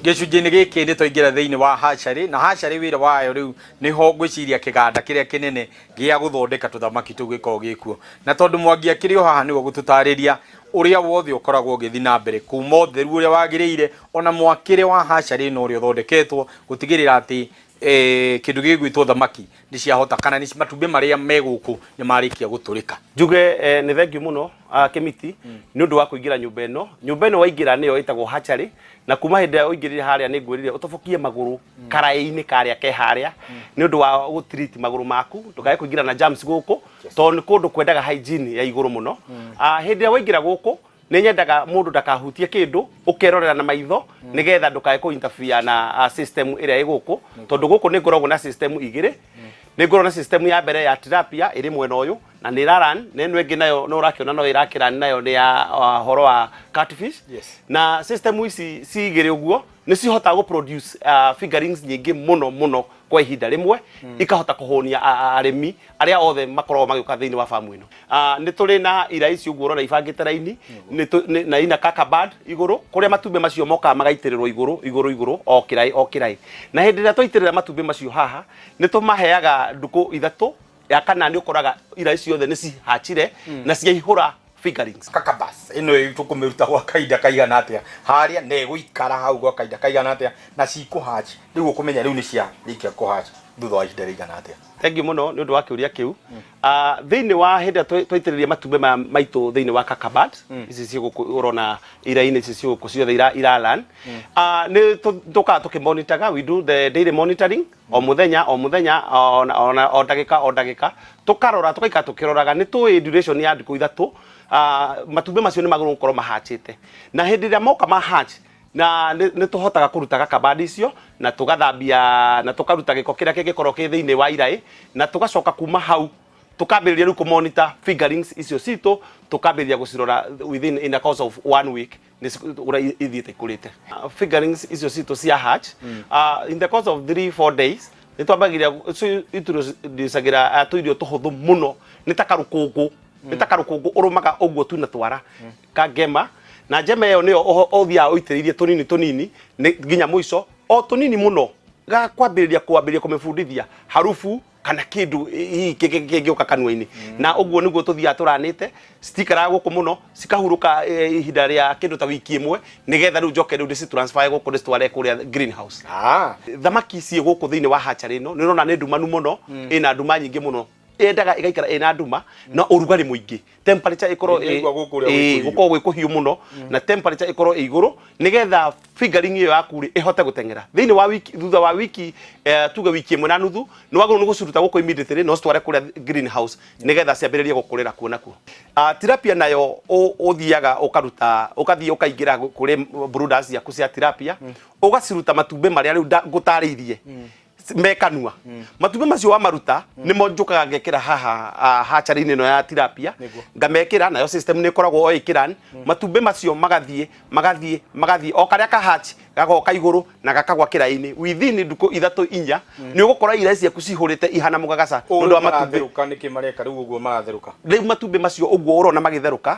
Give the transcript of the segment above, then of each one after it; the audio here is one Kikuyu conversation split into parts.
Gĩcunjĩ-inĩ gĩkĩ nĩ twaingĩra thĩinĩ wa hatchery, na hatchery wĩra wayo rĩu nĩho ngwĩciria kĩganda kĩrĩa kĩnene gĩa gũthondeka tũthamaki tũu gĩkoragwo gĩkuo. Na tondũ Mwangi akĩrĩ o haha nĩwe ũgũtũtarĩria ũrĩa wothe ũkoragwo ũgĩthiĩ na mbere kuma ũtheru ũrĩa wagĩrĩire ona mwakĩre wa hatchery ĩno ũrĩa ũthondeketwo gũtigĩrĩra atĩ eh, kĩndũ gĩgwĩtwo thamaki nĩ ciahota kana nĩ matumbĩ marĩa me gũkũ nĩ marĩkia gũtũrĩka. Njuge eh, nĩ thengiũ mũno Kĩmiti nĩ ũndũ wa kũingĩra nyũmba ĩno. Nyũmba ĩno waingĩra nĩyo ĩtagwo hatchery na kuma hĩndĩ ĩrĩa ũingĩrire harĩa nĩ ngwĩrire ũtobokie magũrũ karaĩ-inĩ karĩa ke harĩa nĩ ũndũ wa gũ treat magũrũ maku ndũkae kũingĩra na germs gũkũ tondũ nĩ kũndũ kwendaga hygiene ya igũrũ mũno. Hĩndĩ ĩrĩa waingĩra gũkũ nĩ nyendaga mũndũ ndakahutie kĩndũ ũkerorera na maitho nĩgetha ndũkae kũ interfere na system ĩrĩa ĩ gũkũ tondũ gũkũ nĩ ngoragwo na system igĩrĩ. Nĩ ngoragwo na system ya mbere ya tilapia ĩrĩ mwena ũyũ na nĩ ĩra run, na ĩno ĩngĩ nayo no ũrakĩona no ĩrakĩ run nayo nĩ ya ũhoro wa catfish. Na system ici ci igĩrĩ ũguo nĩ cihotaga gũ produce fingerlings nyingĩ mũno mũno kwa ihinda rĩmwe, ikahota kũhũnia arĩmi arĩa othe makoragwo magĩũka thĩinĩ wa farm ĩno. Nĩ tũrĩ na ira ici ũguo ũrona ibangĩte raini na ina kaka band igũrũ kũrĩa matumbĩ macio mokaga magaitĩrĩrwo igũrũ igũrũ igũrũ o kĩraĩ o kĩraĩ. Na hĩndĩ ĩrĩa twaitĩrĩra matumbĩ macio haha nĩ tũmaheaga ndukũ ithatũ, ya kana nĩ ũkoraga ira ici ciothe nĩ cihachire na ciaihũra fingerlings. Kakabas ĩno tũkũmĩruta gwa kahinda kaigana atĩa harĩa na ĩgũikara hau gwa kahinda kaigana atĩa na cikũhatch rĩu ũkũmenya rĩu nĩ ciarĩkia kũhatch thutha wa ihinda rĩigana atĩa? Thengiũ mũno nĩ ũndũ wa kĩũria kĩu. Thĩinĩ wa hĩndĩ ĩrĩa twaitĩrĩria matumbĩ maya maitũ thĩinĩ wa kakabad ici ciĩ gũkũ ũrona ira-inĩ ici ciĩ gũkũ ciothe ira run, nĩ tũkaga tũkĩmonitaga, we do the daily monitoring o mũthenya o mũthenya ona o ndagĩka o ndagĩka, tũkarora tũgaikara tũkĩroraga. Nĩ tũĩ duration ya thikũ 3 matumbĩ macio nĩ magĩrĩirwo gũkorwo mahachĩte, na hĩndĩ ĩrĩa moka ma hatch na nĩ tũhotaga kũruta gakabandi icio na tũgathambia na tũkaruta gĩko kĩrĩa kĩngĩkorwo kĩ thĩinĩ wa iraĩ, na tũgacoka kuma hau tũkambĩrĩria rĩu kũmonitor fingerlings icio citũ, tũkambĩrĩria gũcirora within in a course of one week nĩ ũrĩa ithiĩte ikũrĩte. Fingerlings icio citũ cia hatch in the course of 3 4 days nĩ twambagĩrĩria introducagĩra tũirio tũhũthũ mũno, nĩ ta karũkũngũ ũrũmaga ũguo tu na twara ka ngema, na njema ĩyo nĩyo ũthiaga ũitĩrĩirie tũnini tũnini nginya mũico, o tũnini mũno ga kwambĩrĩria kũmĩbundithia harufu kana kĩndũ hihi kĩngĩũka kanua-inĩ. Na ũguo nĩguo tũthiaga tũranĩte, citikaraga gũkũ mũno, cikahurũka ihinda rĩa kĩndũ ta wiki ĩmwe nĩgetha rĩu njoke rĩu ndĩci transfer gũkũ ndĩcitware kũrĩa greenhouse. Thamaki ciĩ gũkũ thĩinĩ wa hatchery ĩno nĩ ũrona nĩ ndumanu mũno, ĩna nduma nyingĩ mũno, yendaga ĩgaikara ĩna nduma na ũrugarĩ mũingĩ, temperature ĩkorwo Nĩngwa gũkũ ũrĩa gwĩ kũhiũ. Gũkorwo gwĩ kũhiũ mũno na temperature ĩkorwo ĩ igũrũ nĩgetha fingerling ĩyo yaku rĩ ĩhote gũteng'era thĩinĩ wa wiki. Thutha wa wiki tuge wiki ĩmwe na nuthu nĩ wagĩrĩirwo nĩ gũciruta gũkũ immediately na ũcitware kũrĩa greenhouse nĩgetha ciambĩrĩrie gũkũrĩra kuo nakuo. Tilapia nayo ũthiaga ũkaruta, ũkathiĩ ũkaingĩra kũrĩ brooders ciaku cia tilapia, ũgaciruta matumbĩ marĩa rĩu ngũtarĩirie me kanua. Matumbĩ macio wamaruta nĩmo njũkaga ngekĩra haha hatchery-inĩ ĩno ya tilapia. Ngamekĩra nayo system nĩ ĩkoragwo o ĩkĩran matumbĩ macio magathiĩ magathiĩ magathiĩ o karĩa ka hatch gagoka igũrũ na gakagwa kĩraĩ-inĩ. Within ndukũ 3 4 nĩ ũgũkora irai ciaku cihũrĩte ihana mũgagaca nĩ ũndũ wa matumbĩ. Maratherũka nĩkĩ mareka rĩu ũguo maratherũka? Rĩu matumbĩ macio ũguo ũrona magĩtherũka,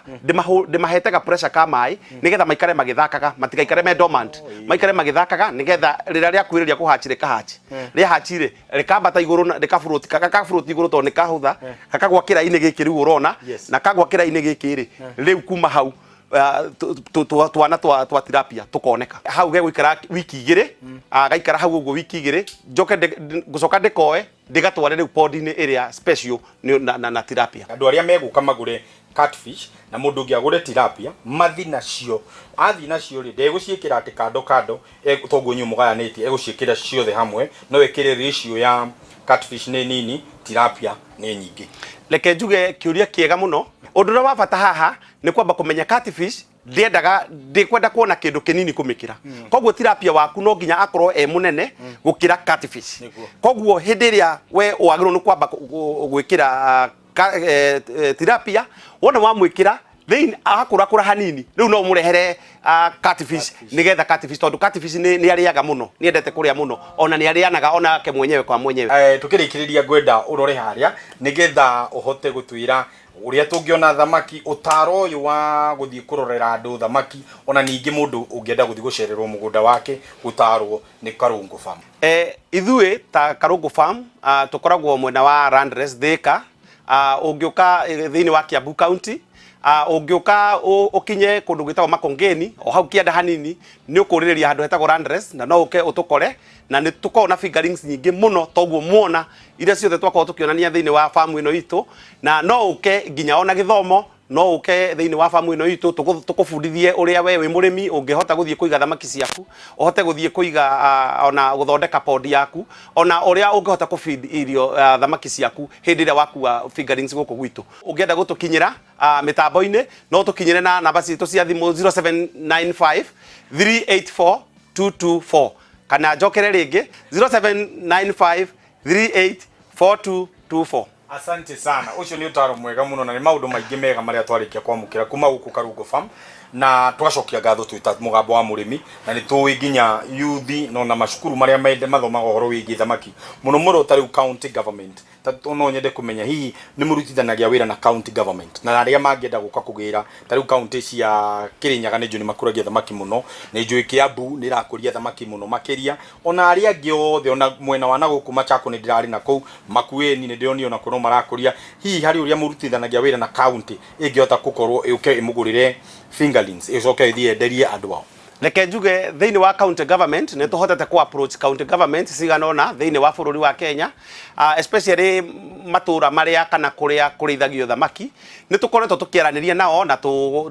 ndĩmahete ga pressure ka maĩ nĩgetha maikare magĩthakaga, matigaikare me dormant, maikare magĩthakaga nĩgetha rĩrĩa rĩakuhĩrĩria kũhatch rĩkahatch. Rĩahatch rĩ rĩkambata igũrũ na rĩkafloat, gakafloat igũrũ tondũ nĩ kahũtha, gakagwa kĩraĩ-inĩ gĩkĩ rĩu ũrona. Na kagwa kĩraĩ-inĩ gĩkĩ rĩ, rĩu kuma hau twana twa tilapia tũkoneka hau. Gegũikara wiki 2, gaikara hau ũguo wiki 2, njoke ngũcoka ndĩkoe ndĩgatware rĩu pond-inĩ ĩrĩa special na tilapia. Andũ arĩa megũka magũre catfish na mũndũ ũngĩ agũre tilapia mathi nacio, athiĩ nacio rĩ, ndegũciĩkĩra atĩ kando kando toguo inyuĩ mũgayanĩtie, egũciĩkĩra ciothe hamwe. No ĩkĩre ratio ya catfish nĩ nini, tilapia nĩ nyingĩ. Reke njuge kĩũria kĩega mũno. Ũndũ ũrĩa wa bata haha nĩ kwamba kũmenya catfish ndiendaga, ndikwenda kuona kĩndũ kĩnini kũmĩkĩra, koguo tilapia waku no nginya akorwo e mũnene gũkĩra catfish. Koguo hĩndĩ ĩrĩa we wagĩrĩirwo nĩ kwamba gwĩkĩra tilapia, wona wamwĩkĩra Thĩinĩ akũrakũra hanini rĩu no ũmũrehere catfish, nĩgetha catfish, tondũ catfish nĩ arĩaga mũno, nĩ endete kũrĩa mũno, ona nĩ arĩanaga onake mwenyewe kwa mwenyewe. Tukĩrĩkĩrĩria ngwenda ũrore harĩa nĩgetha ũhote gũtwĩra ũrĩa tũngĩona thamaki, ũtaro ũyũ wa gũthiĩ kũrorera andũ thamaki, ona ningĩ mũndũ ũngĩenda gũthiĩ gũcererwo mũgũnda wake gũtarwo nĩ Karũngũ Farm. Ithuĩ ta Karũngũ Farm tũkoragwo mwena wa Landres Thika, ũngĩũka thĩinĩ wa Kiambu County, ũngĩũka ũkinye kũndũ gwĩtagwo Makongeni, o hau kĩanda hanini nĩ ũkũrĩrĩria handũ hetagwo Landres, na no ũke ũtũkore, na nĩ tũkoragwo na fingerlings nyingĩ mũno toguo muona iria ciothe twakorwo tũkĩonania thĩinĩ wa farm ĩno itũ, na no ũke nginya ona gĩthomo, no ũke thĩinĩ wa farm ĩno itũ tũkũbundithie ũrĩa we wĩ mũrĩmi ũngĩhota gũthiĩ kũiga thamaki ciaku, ũhote gũthiĩ kũiga ona gũthondeka pond yaku, ona ũrĩa ũngĩhota kũ feed irio thamaki ciaku hĩndĩ ĩrĩa wakua fingerlings gũkũ gwitũ. Ũngĩenda gũtũkinyĩra mĩtambo-inĩ no tũkinyĩre na namba citũ cia thimũ 0795 384 224, kana njokere rĩngĩ 0795 384224. Asante sana, ũcio nĩ ũtaro mwega mũno na nĩ maũndũ maingĩ mega marĩa twarĩkia kwamũkĩra kuma gũkũ Karungo Farm, na tũgacokia ngatho twĩ ta mũgambo wa mũrĩmi, na nĩ tũĩ nginya yuthi no na macukuru marĩa mende mathomaga ũhoro wĩgiĩ thamaki mũno mũno, ta rĩu county government. Ta no nyende kũmenya hihi nĩ mũrutithanagia wĩra na county government na arĩa mangĩenda gũka kũgĩra, ta rĩu county cia Kĩrĩnyaga nĩ njũĩ nĩ makũragia thamaki mũno, nĩ njũĩ Kiambu nĩ ĩrakũria thamaki mũno makĩria, ona arĩa angĩ othe, ona mwena wa na gũkũ Machakos nĩ ndĩrarĩ na kũu Makueni, nĩ ndĩronire ona kũu no marakũria. Hihi harĩ ũrĩa mũrutithanagia wĩra na county ĩngĩhota gũkorwo ĩũke ĩmũgũrĩre fingerlings ĩcoke ĩthiĩ yenderie andũ ao? Reke njuge thĩinĩ wa county government nĩ tũhotete ku approach county government cigana ũna thĩinĩ wa bũrũri wa Kenya, especially matũra marĩa kana kũrĩa kũrĩithagio thamaki. Nĩ tũkoretwo tũkĩaranĩria nao na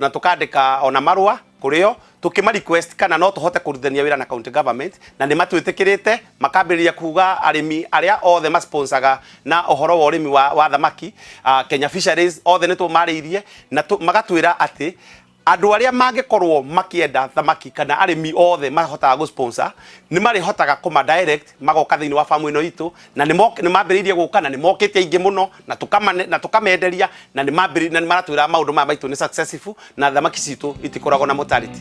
tũkandĩka ona marũa kũrĩo tũkĩma request kana no tũhote kũrutithania wĩra na county government, na nĩ matwĩtĩkĩrĩte, makambĩrĩria kuga arĩmi arĩa othe masponsaga na ũhoro wa ũrĩmi wa thamaki, Kenya Fisheries, othe nĩ tũmarĩirie na magatwĩra atĩ andũ arĩa mangĩkorwo makĩenda thamaki kana arĩmi othe mahotaga gũ sponsor nĩ marĩhotaga kũma direct magoka thĩinĩ wa farm ĩno itũ, na nĩ mambĩrĩirie gũka na nĩ mokĩte aingĩ mũno na tũkamenderia, na nĩ maratwĩra maũndũ maya maitũ nĩ successful na thamaki citũ itikoragwo na mortality.